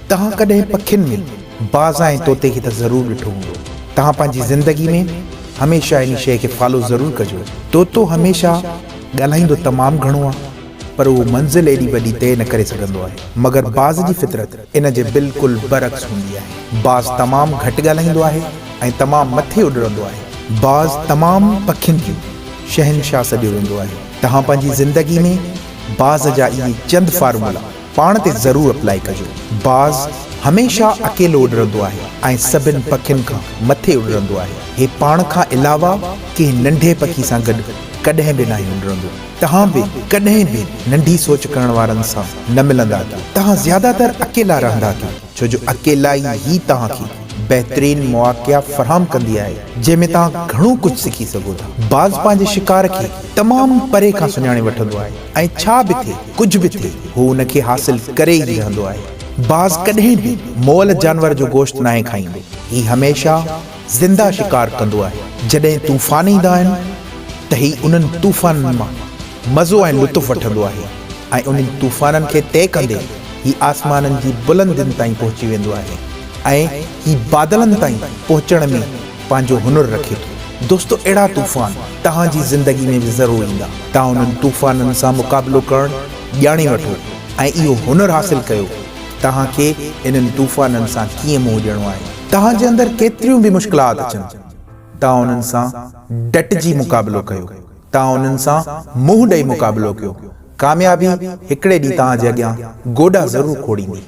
توهان ڪڏهن پکين ۾ باز ۽ طوطي کي ته ضرور ڏٺو هوندو. توهان پنهنجي زندگي ۾ هميشه انهي شيء کي فالو ضرور ڪجو. طوطو هميشه ڳالهائيندو تمام گهڻو آهي پر اهو منزل ايڏي وڏي طئي نه ڪري سگهندو آهي. مگر باز جي فطرت ان جي بلڪل برعڪس هوندي آهي. باز تمام گهٽ ڳالهائيندو آهي ۽ تمام مٿي اڏرندو آهي. باز تمام پکين جو شهنشاهه سڏيو ويندو آهي. توهان پنهنجي زندگي ۾ باز جا اهي چند فارمولا. پاڻ تي ضرور اپلائي ڪجو. باز هميشه اڪيلو اڏرندو آهي ۽ سڀن پکين کان مٿي اڏرندو آهي. هي پاڻ کان علاوه ڪنهن ننڍي پکي سان گڏ ڪڏهن به ناهي اڏرندو. توهان به ڪڏهن به ننڍي سوچ ڪرڻ وارن سان نه ملندا ڪيو. توهان زياده تر اڪيلا رهندا ڪيو ڇو جو اڪيلائي ئي توهان کي بهترين مواقعا فراهم ڪندي آهي جنهن ۾ توهان گهڻو ڪجهه سکي سگهو ٿا. باز پنهنجي شڪار کي تمام پري کان سڃاڻي وٺندو آهي ۽ ڇا به ٿئي، ڪجهه به ٿئي، هو ان کي حاصل ڪري ئي رهندو آهي. باز ڪڏهن به مئل جانور جو گوشت ناهي کائيندو. هي هميشه زنده شڪار ڪندو آهي. جڏهن طوفان ايندا آهن ته هي انهن طوفانن مان مزو ۽ لطف وٺندو آهي ۽ انهن طوفانن کي طئي ڪندي هي آسمانن جي بلندين تائين پهچي ويندو آهي ۽ هي بادلن تائين پهچڻ ۾ پنهنجو هنر رکي ٿو. دوستو اهڙا طوفان توهان جي زندگي ۾ به ضرور ايندا. توهان انهن طوفانن سان مقابلو ڪرڻ ڄاڻي وٺو ۽ اهو هنر حاصل ڪيو توهان کي انهن طوفانن سان ڪيئن منهن ڏيڻو آهي. توهان جي اندر ڪيتريون به مشڪلات اچن توهان انهن سان ڊٽجي مقابلو ڪيو. توهان انهن سان منهن ڏئي مقابلو ڪيو. ڪاميابي هڪڙي ڏينهن توهان جي اڳيان گوڏا ضرور کوڙيندي.